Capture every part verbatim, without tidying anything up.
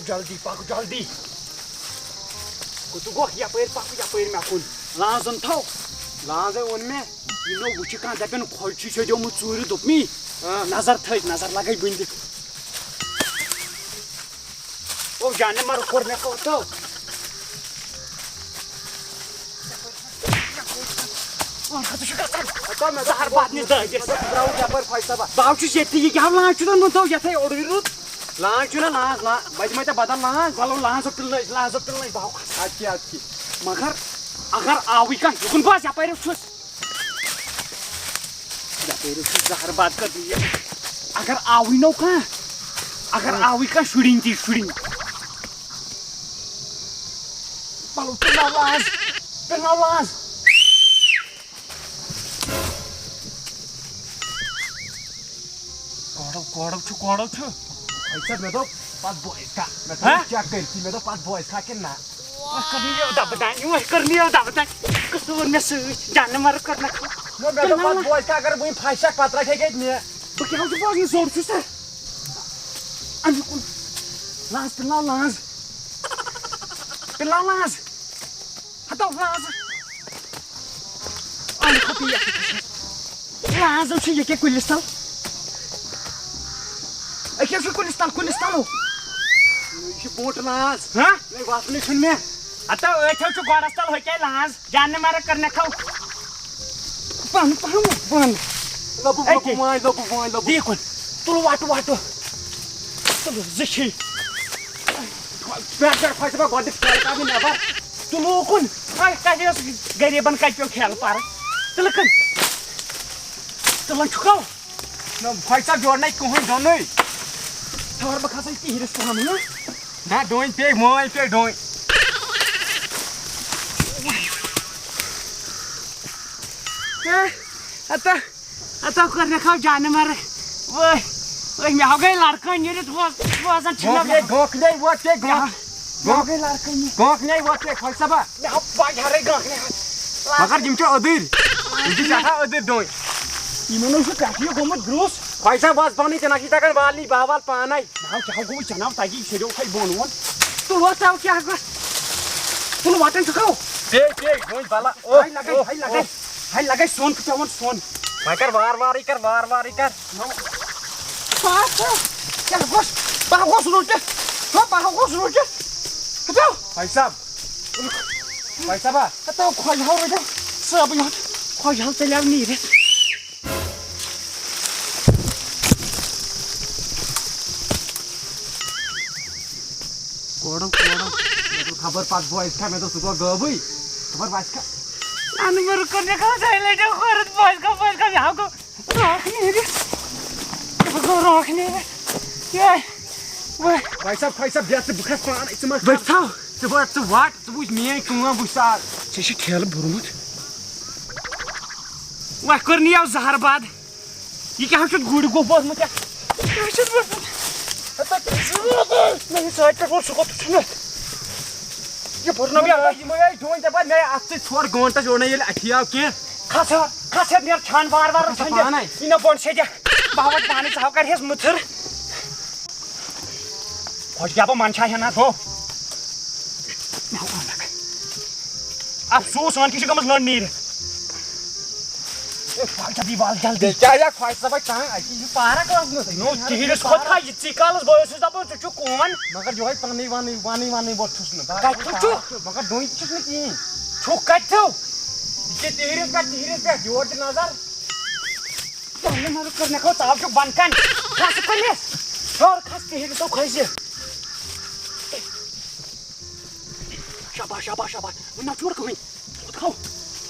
جلدی پکھ، جلدی۔ کوٚت گوکھ؟ یپٲرۍ پکھ، یپٲرۍ مےٚ کُن۔ لانٛز اوٚن تھو۔ لانٛزے اوٚن مےٚ۔ یہِ نہٕ وٕچھِ کانٛہہ، دپن خۄجہِ چھُے سیوٚدیومُت ژوٗرِ، دوٚپمی۔ آ۔ نظر تھٲوِتھ، نظر لگے بٕنہِ تہِ۔ او جانہِ مر کوٚر مےٚ کوٚت۔ ہتو مےٚ دوٚپ، زہر باد نِش دٲدِس۔ مےٚ دوٚپ، بہٕ ترٛاوُکھ یپٲرۍ خۄجہِ صٲبا۔ بہٕ حظ چھُس ییٚتہِ، یہِ کیٛاہ لانٛچ چھُ تۄہہِ مُتو یتھے اوٚڑُے روٗد؟ لانٛچ چھُنہ لانٛچ، لا-، وۄنۍ دِمے ژےٚ بدل لانٛچ۔ وَلہٕ لانٛچ ہو پِلنٲوِس، لانٛچ ہو پِلنٲوِس، بہٕ ہاوکھ۔ اَدٕ کیٛاہ، اَدٕ کیٛاہ۔ مگر آوٕے کانٛہہ، یُکُن بہٕ حظ یپٲرۍ اوسُس۔ یپٲرۍ اوسُس زہر باد کٔرمٕژ۔ اگر آوٕے نو کانٛہہ، اگر آوٕے کانٛہہ شُرِنۍ تہِ، شُرِنۍ۔ پَلو پِلناو لانٛچ، پِلناو لانٛچ۔ کورو، کورو چھُ، کورو چھُ۔ أکۍ ساتہٕ مےٚ دوٚپ، پتہٕ بویِز کھا۔ مےٚ تھوٚو ہہ؟ چیک کٔرِتھٕے، مےٚ دوٚپ، پتہٕ بویِز کھا کِنہٕ نہ؟ وۄنۍ کٔر نہٕ یہِ دَبہٕ دانہِ، وۄنۍ کٔر نہٕ یہِ دَبہٕ دانہِ۔ قصوٗر مےٚ سۭتۍ، جانہٕ مَرٕ کٔر نہ کھا۔ نہ، مےٚ دوٚپ، پتہٕ بویِز کھا، اگر وٕنہِ پھَش شَکھ پتہٕ رَٹہِ ہے گٔے مےٚ۔ بہٕ کیٛاہ چھُس بوزان، زوٚر چھُس تہٕ۔ اَمیُک کُن۔ لانٛز، پِلناو لانٛز۔ پِلناو لانٛز۔ ہتو لانٛز۔ اَمہِ کھۄتہٕ یہِ۔ لانٛز چھُ ییٚکیٛاہ کُلِس تَل۔ أکیٛاہ چھُ کُلِس تَل، کُلِس تَل۔ یہِ چھُ بوٚڑ لانٛز۔ ہہ؟ یہِ وَسنٕے چھُنہٕ مےٚ۔ ہتو أتھۍ چھُ گۄڈَس تَل، ہۄکھے لانٛز۔ جانہٕ مَرٕ کٔر نہ کھو۔ پَن، پَن، پَن۔ لوٚبُ، أکے۔ لوٚبُ وٲنۍ، لوٚبُ وٲنۍ، لوٚبُ۔ دی کُن۔ تُل وَٹہٕ، وَٹہٕ۔ تُل زٕ چھی۔ پٮ۪ٹھ، پٮ۪ٹھ، کھۄژِ ما گۄڈٕنِچ کھۄژِ کَڑنہٕ نٮ۪بَر۔ تُل اوکُن۔ وۄنۍ کَتہِ اوس غریٖبَن کَتہِ پیوٚو کھیلہٕ پَرٕ؟ تِلہٕ کٕن۔ تِلَن چھُکھ نہ، خۄجہِ صٲب، یورٕ نَے کٕہٕنۍ دۄنُے۔ ژھار بہٕ کھسَے تِہِرِس پَہَم، ہہ؟ نہ، ڈوٗنۍ پیٚیہِ، مٲنۍ پیٚیہِ ڈوٗنۍ۔ ہے، ہتا، ہتا کوٚر مےٚ کھو جانہٕ مَرٕ۔ وٲے، وٲے، مےٚ ہاو گٔے لڑکہٕ نیٖرِتھ، بوز-، بوزان چھِ مےٚ۔ گوکھ نے، گوکھ نے، ووت پیٚیہِ، گوکھ۔ مےٚ ہاو گوکھ۔ گٔے لڑکہٕ نیٖرِتھ۔ گوکھ نے، ووت پیٚیہِ، خۄجہِ صٲبا۔ مےٚ ہاو پَے ہَرٕے گانٛکھ نے۔ مگر یِم چھِ أدٕرۍ۔ یِم چھِ سٮ۪ٹھاہ أدٕرۍ ڈوٗنۍ۔ یِمن اوس یہِ پٮ۪ٹھٕ یہِ گوٚمُت گرٛوس۔ خۄجہِ صٲب، بَس بَنٕے، ژےٚ نہ چھُے تَگان والنی، بہٕ ہاوٕ وَلہٕ پانَے۔ ناو کیٛاہ گوٚو، ژےٚ ناو تَگی، یہِ چھےٚ ہاے بۄن وۄن۔ تُل وۄتھ، ژےٚ کیٛاہ گوٚژھ؟ تُل وۄتَن چھُکھ۔ پیٚے، پیٚے، ڈوٗنۍ بَلا۔ اوہ، ہاے لَگَے، اوہ، ہاے لَگَے، اوہ۔ ہاے لَگَے، سۄن چھُ پٮ۪وان سۄن۔ وۄنۍ کَر وارٕ وارٕے، کَر وارٕ وارٕے کَر۔ نو۔ پاس تہٕ کیٛاہ گوٚژھ؟ بہٕ ہا گوٚژھ رُکِتھ۔ ہا، بہٕ ہا گوٚژھ رُکِتھ۔ ہَتو۔ خۄجہِ صٲب۔ خۄجہِ صٲبا۔ ہَتو، خۄجہِ ہاو رٔٹِو صٲبٕے یوت۔ خۄجہِ ہاو ژَلیو نیٖرِتھ۔ کورو، کورو۔ مےٚ دوٚپ خبر پَتہٕ بویِز کھا، مےٚ دوٚپ سُہ گوٚو غٲبٕے۔ خبر وَسہِ کھا۔ اَنہٕ مےٚ رُکَن مےٚ کھا، ژےٚ لَٹیو کوٚرُتھ بویِز کھا، بویِز کھا، مےٚ ہاو گوٚو۔ راتھ نیرِ۔ بہٕ گوٚو راتھ نیرِ۔ یے۔ وۄنۍ۔ خۄجہِ صٲب، خۄجہِ صٲب، بیٚہہ ژٕ، بہٕ کھسہٕ پانے، ژٕ مہ کھس۔ بہٕ تھاو۔ ژٕ وَٹ، ژٕ وَٹ، ژٕ وٕچھ میٛٲنۍ کٲم، وٕچھ سا۔ ژےٚ چھِ ٹھیلہٕ بوٚرمُت۔ وۄنۍ کٔر نہٕ یَو زَہر باد۔ یہِ کیٛاہ چھُ گُرۍ گوٚو بوزمُت یَتھ؟ کیٛاہ چھُس بوزمُت؟ ہتا کیٛاہ چھُ؟ نہ، یہِ سۭتۍ پٮ۪ٹھ ووت سُہ کوٚت چھُنہٕ؟ یہِ بوٚرنو مےٚ۔ یِمَے آے ڈوٗنۍ دَپان، مےٚ اَتھ سۭتۍ ژھور گٲنٛٹَس یوٚڑ نہ ییٚلہِ اَتھی آو کینٛہہ۔ کھس ہا، کھس ہا، نیر چھان وار وار کھس ہا رَٹھِنۍ۔ پانے۔ یہِ نہ بۄن سیٚدِ۔ بہٕ ہاوَتھ پانے، ژٕ ہاو کَرِ ہٮ۪س مٕتھٕر۔ خۄش گیا بہٕ منٛدچھا ہٮ۪نا دو۔ مےٚ ہاو اَنَکھ۔ افسوس، وۄنۍ کہِ چھِ گٔمٕژ لٔنڈ نیٖرِتھ۔ اے، وَل جلدی، وَل جلدی۔ بیٚیہِ کیٛاہ یا خۄش صٲبَس تام، اَتہِ چھِ یہِ پارک ٲسمٕژ۔ نو، تِہِرِس کھۄتہٕ کھا یہِ ژی کالَس بہٕ اوسُس دَپان، ژٕ چھُکھ کون؟ مگر یِہوٚے پَنٕنُے وَنٕے، وَنٕے وَنٕے ووت چھُس نہٕ۔ بَس کَتہِ چھُکھ ژٕ؟ مگر ڈوٗنۍ تہِ چھُس نہٕ کِہیٖنۍ۔ چھُکھ کَتہِ ژٕ؟ یہِ چھِ تِہِرِس پٮ۪ٹھ، تِہِرِس پٮ۪ٹھ، یور دِ نظر۔ تۄہہِ نہٕ مَرٕ کٔر مےٚ کھو، ژٕ ہاو چھُکھ بۄن کَنہِ۔ کھس کُلِس۔ ہیوٚر کھس، تِہِرِ تو کھسہِ۔ شاباش، شاباش، شاباش۔ وۄنۍ نہ چھُ یورٕ کٕہٕنۍ۔ کوٚت کھو؟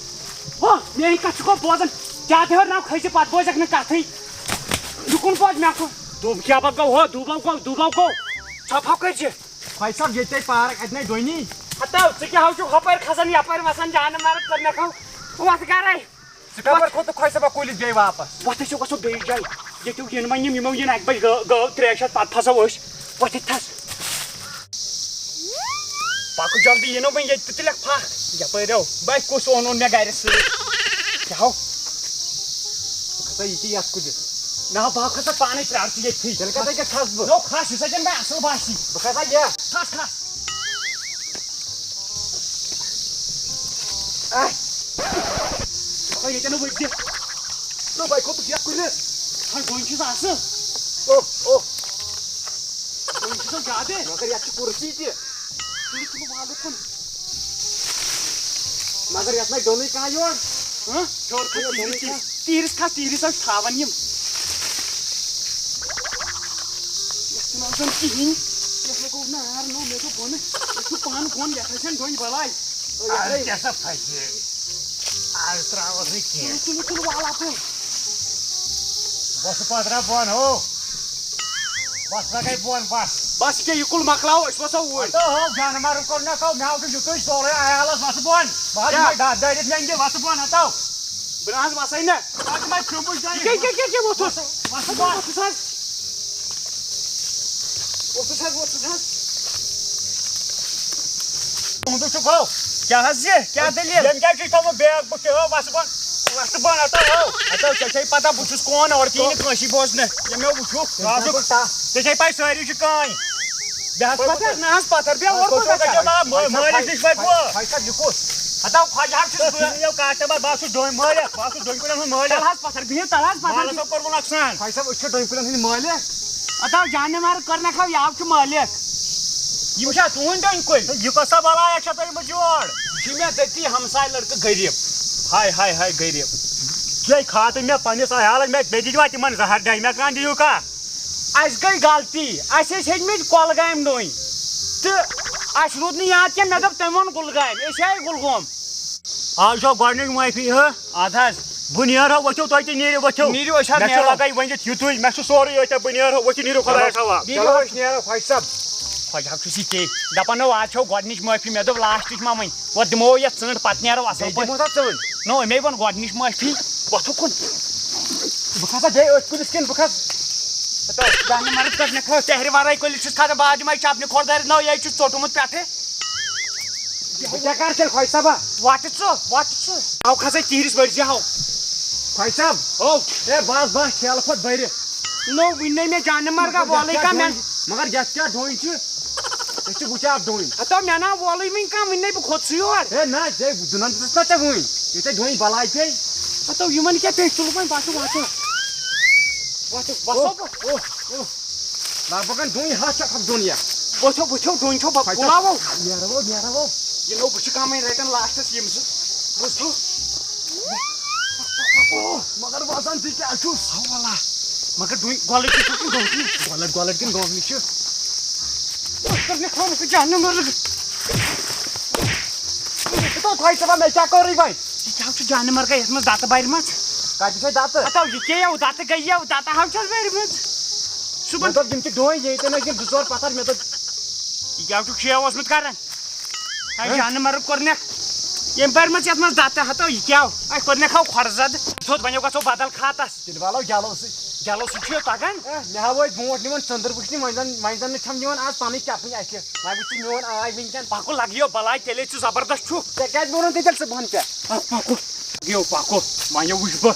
ہو، میٛٲنۍ کَتھ چھُکھ بوزان؟ زیادٕ ہیوٚر نہ کھسہِ، پَتہٕ بوزَکھ نہٕ کَتھٕے۔ یہِ کُن بوز مےٚ کُن۔ دوٚب کیٛاہ بہ گوٚو؟ ہو، دوٗبَو گوٚو، دوٗبَو گوٚو۔ ژھۄپہٕ ہاو کٔرۍ زِ۔ خۄجہِ صٲب، ییٚتہِ تۄہہِ پارک، اَتہِ نَے ڈوٚنی۔ ہَتو، ژٕ کیٛاہ ہاو چھُکھ ہُپٲرۍ کھسان، یَپٲرۍ وَسان، جانہٕ مَرٕ کٔر مےٚ کھو۔ وَتھ گَرَے۔ ژٕ کَپٲرۍ کھوٚتُکھ خۄجہِ صٲبا کُلِس بیٚیہِ واپس؟ وۄتھ أسۍ گژھو بیٚیِس جایہِ۔ ییٚتیُک یِن وۄنۍ یِم، یِمو یِن اَکہِ بَجہِ گٲ-، گٲو ترٛیش ہٮ۪تھ، پَتہٕ پھسو أسۍ۔ وۄتھ ییٚتہِ تھَس۔ پَکھ جلدی، یِنو وۄنۍ ییٚتہِ تہِ تُلٮ۪کھ پھَکھ۔ یَپٲرۍ یو۔ بَے کُس اوٚن اوٚن مےٚ گَرِ سۭتۍ؟ کیٛاہ ہو؟ بہٕ کھسا یہِ تہِ یَتھ کُلِس۔ نہ، بہٕ ہا کھسہٕ پانے پرٛارٕ ژٕ ییٚتھی۔ تیٚلہِ کَتہِ گژھٕ بہٕ؟ نو، کھس، یُس اَتٮ۪ن مےٚ اَصٕل باسہِ۔ بہٕ کھسہٕ ہا یَتھ۔ کھس، کھس۔ اَے۔ ژٕ تھاو ییٚتٮ۪ن ؤتھۍ دِتھ۔ نہ، بہٕ کھوٚتُس یَتھ کُلِس۔ ہا، ڈوٗنۍ چھِس اَصٕل۔ اوہ، اوہ۔ ڈوٗنۍ چھِس زیادٕ۔ مگر یَتھ چھِ کُرسی تہِ۔ تُلِو، تُلِو، والُکُن۔ مگر یَتھ نَے ڈوٚنُے کانٛہہ یور۔ ہہ؟ ہیوٚر کھس، تیٖرِس کھس، تیٖرِس حظ چھِ تھاوان یِم۔ یَتھ چھُنہٕ آسان کِہیٖنۍ۔ یَتھ نہ گوٚو نار، نہ مےٚ دوٚپ بۄنہٕ، یَتھ چھُ پَن بۄن، یَتھ آسن ڈوٚنۍ بَلاے۔ آز کیٛاہ سا پھَسہِ؟ آز ترٛاوَس نہٕ کینٛہہ۔ تُلِو، تُلِو، تُلِو، وال اَپٲرۍ۔ بۄسہٕ پَتھ درٛاو بۄن، ہو۔ بس لگے بۄن، بس۔ بس یہِ کیٛاہ، یہِ کُل مۄکلاو، أسۍ وسو اوٗرۍ۔ ہتو ہو، جانہٕ مرگ کوٚر مےٚ کھو، مےٚ ہاو چھُ یُتُے سورُے عیالس، وسہٕ بۄن۔ بہٕ حظ کیٛاہ؟ یِمے دب دٲرِتھ مٮ۪نٛگہِ، وسہٕ بۄن ہتو۔ بہٕ نہ حظ وسے نہٕ۔ بہٕ حظ یِمے پھرٛمبُج دٲرِتھ۔ یہِ کیٛاہ، یہِ کیٛاہ، یہِ کیٛاہ، یہِ کیٛاہ ووٚتھُس؟ وسہٕ بۄن۔ ووٚتھُس حظ۔ ووٚتھُس حظ، ووٚتھُس حظ۔ تُہُنٛدُے چھُ گوٚو۔ کیٛاہ حظ یہِ؟ کیٛاہ دٔلیٖل؟ ییٚمۍ کیٛازِ چھُے تھوٚومُت بیگ بُتھِ؟ ہو، وسہٕ بۄن۔ وسہٕ بۄن، ہتو ہو۔ ہتو، ژےٚ چھے پتہ، بہٕ چھُس کون، اورٕ تہِ یی نہٕ کٲنٛسی بوزنہٕ۔ ییٚمۍ مےٚ وٕچھُکھ، ژٕ آسُکھ، ژےٚ چھے پَے سٲری چھِ کٲنۍ۔ بیٚیہِ حظ پَتھر۔ نہ حظ پَتھر، بیٚہہ اورٕ کوٚت گژھان؟ مٲ-، مٲلِس نِش وَتہِ گوٚو۔ خۄجہِ صٲب، یہِ کُس؟ ہَتاو خۄجہِ حظ چھُس بہٕ۔ یہِ کَٹھ نمبر، بہٕ حظ چھُس ڈوٗنۍ مٲلِک، بہٕ حظ چھُس ڈوٗنۍ کُلٮ۪ن ہُنٛد مٲلِک۔ تَلہٕ حظ پَتھر، بِہِو، تَلہٕ حظ پَتھر۔ مالَس ہو کوٚرمُت نۄقصان۔ خۄجہِ صٲب، أسۍ چھِ ڈوٗنۍ کُلٮ۪ن ہٕنٛدۍ مٲلِک۔ ہَتاو جانہِ مَرٕ کٔر نہ کھاو، یہِ حظ چھُ مٲلِک۔ یِم چھا تُہٕنٛدۍ ڈوٗنۍ کُلۍ؟ یہِ کۄس سا بَلایا چھےٚ تۄہہِ أنمٕژ یور؟ یہِ چھُ مےٚ تٔتی ہمساے لٔڑکہٕ غریٖب۔ ہاے، ہاے، ہاے، غریٖب۔ یے کھاتہٕ مےٚ پنٛنِس عیالَس، مےٚ، مےٚ دِتۍ وۄنۍ تِمَن زہر ڈَے، مےٚ کانٛہہ دِیِو کانٛہہ۔ اَسہِ گٔے غلطی، اَسہِ ٲسۍ ہیٚتمٕتۍ کۄلگامہِ ڈوٗنۍ تہٕ اَسہِ روٗد نہٕ یاد کینٛہہ، مےٚ دوٚپ تٔمۍ ووٚن گُلگامہِ، أسۍ آے گُلگوم۔ آز چھو گۄڈٕنِچ معٲفی، ہہ؟ اَدٕ حظ۔ بہٕ نیرٕ ہا، ؤتھِو تُہۍ تہِ نیٖرِو، ؤتھِو۔ نیٖرِو، أسۍ حظ مےٚ چھُ نیرو۔ لگے ؤنِتھ یِتُے، مےٚ چھُ سورُے أتھۍ، بہٕ نیرٕ ہا، ؤتھِو نیٖرِو خۄدایَس حوالہٕ۔ چلو، أسۍ نیرو، خۄجہِ صٲب۔ خۄجہِ حظ چھُس یہِ ژے۔ دَپان نہ، آز چھو گۄڈٕنِچ معٲفی، مےٚ دوٚپ لاسٹٕچ ما وۄنۍ، وۄنۍ دِمو یَتھ ژٔنٛڈ، پَتہٕ نیرو اَصٕل بیٚیہِ پٲٹھۍ۔ دِمو تَتھ ژٔنٛڈ۔ نو، أمۍ ووٚن گۄڈٕنِچ معٲفی، وۄتھُکھ کُن۔ بہٕ کھسا بیٚیہِ أتھۍ کُلِس کِنہٕ بہٕ کھسہٕ؟ ہتو، جانہٕ مَرٕ کٔر مےٚ کھٲو، ٹہرِ وَرٲے کُلِس چھُس کھسان، بہٕ حظ دِمَے چَپنہِ کھۄر دٲرِتھ، نو، یے چھُ ژوٚٹمُت پٮ۪ٹھٕ۔ بہٕ کیٛاہ کَرٕ تیٚلہِ، خۄجہِ صٲبا؟ وَٹہٕ ژٕ، وَٹہٕ ژٕ۔ ہاو کھسا تیٖرِس بٔرۍ زِ ہاو۔ خۄجہِ صٲب۔ ہو۔ ہے، بَس، بَس، ٹھیلہٕ کھۄتہٕ بٔرِتھ۔ نو، وٕنہِ نے مےٚ جانہٕ مَرگا مگر وولٕے یَتھ کانٛہہ کیٛاہ مےٚ۔ ڈوٗنۍ؟ مگر یَتھ کیٛاہ ڈوٗنۍ چھِ؟ أسۍ چھِ وٕچھان ڈوٗنۍ۔ ہَتو، مےٚ نا وولٕے وٕنہِ کانٛہہ، وٕنہِ نے بہٕ کھوٚت سُے یور۔ ہے، نہ، ژےٚ دُنَن دِژٕس نہ ژےٚ وٕنہِ۔ یہِ ژےٚ ڈوٗنۍ بَلاے پیٚیہِ۔ ہَتو، یِمَن کیٛاہ پیٚیہِ؟ تُلہٕ وۄنۍ، وَتھٕ، وَتھٕ۔ وَتھٕ، وَسو اوہ، بہٕ۔ اوہ، اوہ۔ لگ بگن ڈوٗنۍ ہَتھ چھِ اَکھ ڈوٗنۍ یَتھ۔ وٕچھو، وٕچھو، ڈوٗنۍ چھو بہ-، خۄجہِ صٲب، بُلاوو۔ نیرو، نیرو۔ یہِ نو، بہٕ چھُ کَمٕے رَٹان لاسٹَس یِم زٕ۔ بوٗزتھو؟ اوہ، مگر وَزن تہِ کیٛاہ چھُس؟ ہاو واللہ۔ مگر ڈوٗنۍ گۄلٕچ تہِ چھُکھ نہٕ گۄلٕچ۔ گۄلَٹ، گۄلَٹ کِنہٕ گۄلٕچ چھِ؟ أسۍ کَرنہِ کھوٚمُت جانہٕ مَرٕگ۔ ژٕ کوٚت تھایہِ ژٕ وۄنۍ؟ مےٚ کیٛاہ کوٚرُے وۄنۍ؟ یہِ کیٛاہ چھُ جانہٕ مَرٕگا یَتھ منٛز دَتہٕ بَرِمَژٕ؟ کَتہِ چھُے دَتہٕ؟ ہَتو، یہِ کیٛاہ یَو دَتہٕ گٔیَو، دَتہٕ ہَو چھَس بٔرمٕژ۔ صُبحن مےٚ دوٚپ، یِم چھِ ڈوٗنۍ، ییٚتٮ۪ن ٲسۍ یِم زٕ ژور پَتھر، مےٚ دوٚپ، یہِ کیٛاہ چھُکھ شیو اوسمُت کَران؟ اَسہِ ہہ؟ جانہٕ مَرٕگ کوٚرنَکھ۔ ییٚمہِ بارِ منٛز یَتھ منٛز دَتہٕ ہَتو، یہِ کیٛاہ؟ اَسہِ کوٚرنَکھ ہاو کھۄرٕ زَدٕ۔ تھوٚد وَنیو گژھو بدل کھاتَس۔ تیٚلہِ والو گٮ۪لو سۭتۍ۔ گٮ۪لو سۭتۍ چھُ یہِ تَگان۔ اے، مےٚ ہاو ٲدۍ برونٛٹھ نِوان ژٔنٛدٕر وٕچھنہِ، وۄنۍ زَن، وۄنۍ زَن نہٕ چھَم نِوان آز پَنٕنۍ چَپٕنۍ اَتھِ۔ وۄنۍ وٕچھ ژٕ میون آے وٕنۍکٮ۪ن۔ پَکُن لَگہِ یو بَلاے، تیٚلے چھُ زبردست چھُکھ۔ ژےٚ کیٛازِ ووٚنُتھ تیٚلہِ صُبحن پٮ۪ٹھ؟ آ، پَکُن۔ یو پَکو، وۄنۍ یو وٕچھ بہٕ۔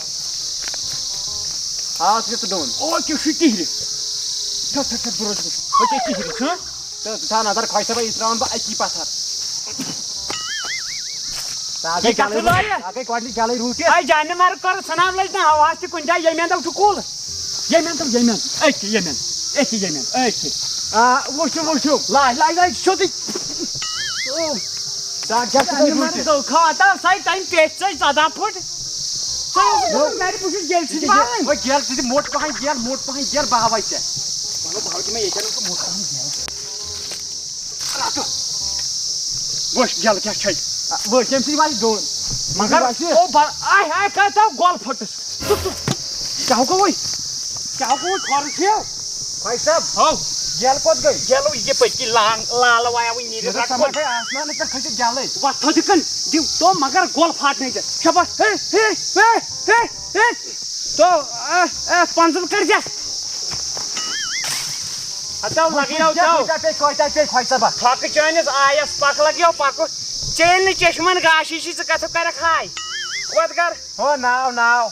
آ، ژٕ کیٛاہ ژٕ ڈوٗن؟ او، کیٛاہ چھُے ٹِہرِ؟ ٹھٔہر، ٹھٔہر، ٹھٔہر، بہٕ روزٕ وٕچھ۔ ہو، کیٛاہ ٹِہرِ، ہہ؟ تہٕ ژٕ تھاو نظر، خۄجہِ صٲبا، یہِ ترٛاوَن بہٕ أکی پَتھر۔ ژٕ ہا یہِ گٔے کَتھ گَلٕے لایہِ؟ روٗ-، ژٕ ہا گٔے گۄڈٕنِچ گَلٕے روٗٹِتھ۔ اَے جانہِ مَرٕ کَرٕ ژھٕنان لٔج نہٕ ہَوہَس تہِ کُنہِ جایہِ، ییٚمہِ اَندٕ چھُ کُل، ییٚمہِ اَندٕ، ییٚمہِ اَندٕ، أکہِ ییٚمہِ اَندٕ، أکہِ ییٚمہِ اَندٕ، أکہِ۔ آ، وٕچھِو، وٕچھِو۔ لایہِ، لایہِ، لایہِ، سیوٚدُے۔ او۔ ژٕ ہا کیٛاہ چھُکھ دَنٛدِ مَرٕ روٗٹِتھ؟ دۄہ کھا، اَتھ آو سَے تَمہِ پیٚٹھۍ ژَے ژۄداہ پھٕٹ۔ ژٕ اوسُکھ نو۔ دَپان، مےٚ بہٕ چھُس گیلہِ سۭتۍ یہِ کیٛاہ وَوٕنۍ۔ وۄنۍ گٮ۪ل ژٕ تہِ موٚٹ پَہَن گٮ۪ل، موٚٹ پَہَن گٮ۪ل، بہٕ ہاوَے ژےٚ۔ مطلب، بہٕ ہاوٕ تِمَے ییٚتٮ۪ن اوس سُہ موٚٹ پَہَن گٮ۪ل۔ رَٹہٕ۔ وٕچھ، گٮ۪ل کیٛاہ چھَے۔ آ، وٕچھ، ییٚمہِ سۭتۍ واتہِ ڈوٗن۔ مگر ییٚمہِ سۭتۍ واتہِ او با-، آے، آے، کَتھ آو گۄل پھٔٹٕس۔ ژٕ، ژٕ، کیٛاہ ہو گوٚوُے؟ کیٛاہ ہو گوٚوُے؟ خۄرٕس ہیو؟ خۄجہِ صٲب۔ ہو۔ گٮ۪ل کوٚت گٔے؟ گٮ۪لو یہِ پٔکی لانگ، لالہٕ وایاوٕے نیٖرِتھ مےٚ دوٚپ، رَٹہٕ ژٕ ما کوٚت۔ گٔے آسمان، ژےٚ کھٔسِتھ گٮ۪لٕے۔ وۄتھ تھٔدِ کَن، دِو تو مگر گۄل پھاٹنٲوِتھ۔ شاباش۔ ہے، ہے، ہے، ہے، ہے۔ تو، اے، اے، پنزل کٔرۍ زِ۔ ہتو، وٕچھ، لگیو وٕچھ، تو۔ کۭتیٛاہ پیٚیہِ، کۭتیٛاہ پیٚیہِ، خۄجہِ صٲبا؟ پھۄکہٕ چٲنِس آیس پکھ لگیو پکُن۔ ژےٚ ییٚلہِ نہٕ چشمن گاشی چھی، ژٕ کتھٕ کرکھ ہاے؟ وۄتھ گر۔ ہو، ناو، ناو۔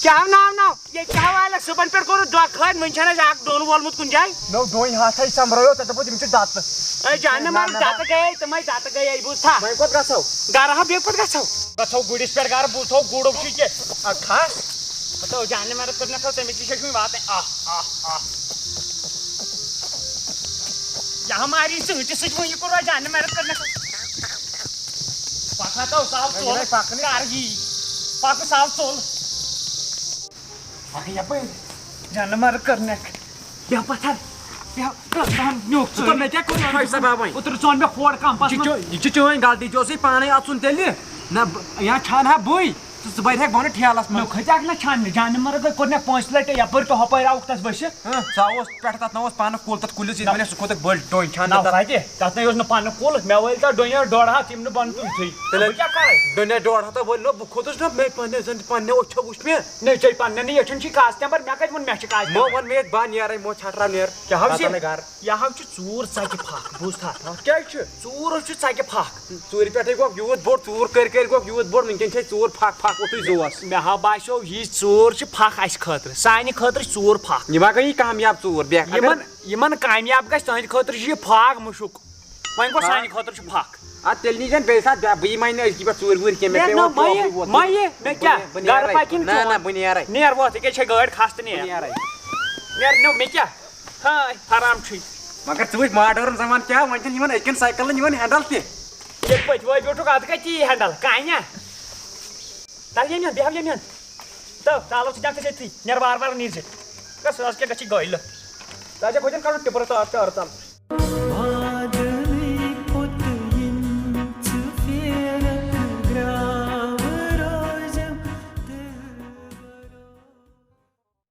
کیٛاہ ناو، ناو؟ یے کیٛاہ والہِ؟ صُبحن پٮ۪ٹھ کوٚرُتھ دۄہ خٲلۍ، وۄنۍ چھَنہٕ اَسہِ اَکھ ڈوٚن وولمُت کُنہِ جایہِ۔ نو ڈوٗنۍ ہَتھ ہے سۄمبرٲیو، ژےٚ دوٚپُتھ یِم چھِ دَتہٕ۔ اے جانہِ نہ، مَرٕ نہ، دَتہٕ گٔیے، تِمَے دَتہٕ گٔیے، بوٗزتھا؟ وۄنۍ کوٚت گژھو؟ گَرٕ ہا، بیٚیہِ کوٚت گژھو؟ گژھو گُرِس پٮ۪ٹھ گَرٕ، بوٗزتھو گُرو چھُ یہِ کہِ، آ، کھَس۔ ہَتو جانہِ مَرٕ کٔر نہ تھَو، تٔمِس نِش چھُ وٕنہِ واتٕنۍ۔ آہ، آہ، آہ۔ یہِ ہا ماری ژٲنٛٹِس سۭتۍ وۄنۍ، یہِ کوٚر وۄنۍ جانہِ مَرٕ کٔر نہ تھَو۔ پَکھ ہَتو، سہل وۄنۍ ژوٚل، یِہوٚے پَکنٕے۔ کَر یی؟ پَکھ سہل ژوٚل۔ پکھ یپٲرۍ۔ جانہٕ مر کٔرنکھ۔ بیٚہہ پتھر۔ بیٚہہ، بیٚہہ، بیٚہہ، نیوٗکھ ژٕ۔ ژٕ مےٚ کیٛاہ کوٚر؟ فٲیصہ بابا وۄنۍ۔ اوترٕ ژون مےٚ فوڈ کمپس یہِ چھُ منٛز۔ چٲنۍ، یہِ چھِ چٲنۍ غلطی، ژےٚ اوسُے پانے اژُن تیٚلہِ۔ نہ بہٕ، یا چھانہٕ ہا بٕے، تہٕ ژٕ برِہکھ بۄنہٕ ٹھیلس مےٚ منٛز۔ کھٔتۍ اکھ نہ چھانہٕ، جانہٕ مرگ کوٚر مےٚ پانٛژھِ لٹہِ یپٲرۍ تہٕ ہۄپٲرۍ آوُکھ تتھ ؤسِتھ۔ ہہ، ژٕ آوُس پٮ۪ٹھٕ تتھ نہ اوس پانہٕ کُل، تتھ کُلِس ییٚتہِ نہ۔ وَنہِ سُہ کھوٚتُکھ بٔلۍ ڈوٗنۍ چھانہٕ نہ تتھ۔ کتہِ؟ تتھ نَے اوس نہٕ پنہٕ کُل، مےٚ وٲلۍ تتھ ڈوٗنۍ ڈۄڈ ہتھ، یِم نہٕ بۄنہٕ تُلتھٕے۔ تیٚلہِ بہٕ کیٛاہ کرٕ؟ ڈوٗنۍ ڈۄڈ ہتھ وٲلۍ نہ، بہٕ کھوٚتُس نہ، مےٚ پننہِ زن پننہِ أچھو وُچھ مےٚ۔ نہ، ژےٚ پننٮ۪ن نیچوٮ۪ن چھُے کاسٹ نمبر، مےٚ کتہِ ووٚن مےٚ چھُ کاسٹ مو نمبر؟ ووٚن مےٚ ییٚتہِ بہٕ نیرے، مو ژھٹراو نیر۔ کیٛاہ حظ بہٕ یہِ؟ ژلے گرٕ۔ یہِ حظ چھُ ژوٗر ژکہِ پھکھ، بوٗزتھا؟ کیٛازِ چھُ؟ ژوٗر حظ چھُ ژکہِ پھکھ۔ ژوٗرِ پٮ۪ٹھٕے گوٚو یوٗت بوٚڑ، ژوٗر کٔرۍ کٔرۍ گوٚو یوٗت بوٚڑ، وٕنکٮ۪ن چھِ اَسہِ ژوٗر پھکھ پھکھ اوٚتُے زُوَس۔ مےٚ ہا باسیو یہِ ژوٗر چھِ پھکھ اَسہِ خٲطرٕ، سانہِ خٲطرٕ چھِ ژوٗر پھکھ۔ یہِ ما گٔے یہِ کامیاب ژوٗر؟ بیٚیہِ اگر یِمن، یِمن کامیاب گژھِ، تُہنٛدِ خٲطرٕ چھُ یہِ پھاگ مُشُک۔ وۄنۍ گوٚو ہاں۔ سانہِ خٲطرٕ چھُ پھکھ۔ آ، تیٚلہِ نیٖزٮ۪ن بیٚیہِ ساتہٕ بیا-، بہٕ یِمے نہٕ أزکی پٮ۪ٹھ ژوٗرِ ووٗرِ کینٛہہ، مےٚ نیرٕ نہ، پیٚیہِ وۄنۍ مہ یہِ، وۄتھُے ووتُے۔ مہ یہِ، مےٚ بہٕ کیٛاہ؟ نے-، بہٕ گرٕ نیرَے۔ پَکِن نہ، چون۔ نہ، بہٕ نیرَے۔ نیر وۄتھ، ییٚکیٛاہ چھے گٲڑۍ کھَس تہٕ بہٕ نیر۔ نیرَے۔ نیر، نو، مےٚ کیٛاہ؟ ہاے، حرام چھُے۔ مگر ژٕ وٕچھ ماڈٲرٕن زمانہٕ کیٛاہ، وۄنۍ چھِنہٕ یِمَن أزکٮ۪ن سایکلَن یِوان ہینڈل تہِ۔ ییٚلہِ پٔتۍ وٲے بیوٗٹھُکھ، اَتھ گٔے تی ہینڈل، کانہِ۔ تَلہٕ ییٚمہِ ہن، بیٚہو ییٚمہِ ہن۔ تہٕ تالو ژٕ دِکھ ژٕ أتھی، نیر وارٕ وارٕ نیٖرزِ۔ گژھ، آز کیٛاہ گژھِ گٲڑۍ لٔٹھ؟ ژٕ آسہِ کھوٚتٮ۪ن کَڑُن ٹِپَر تہٕ ٹٲر تَل۔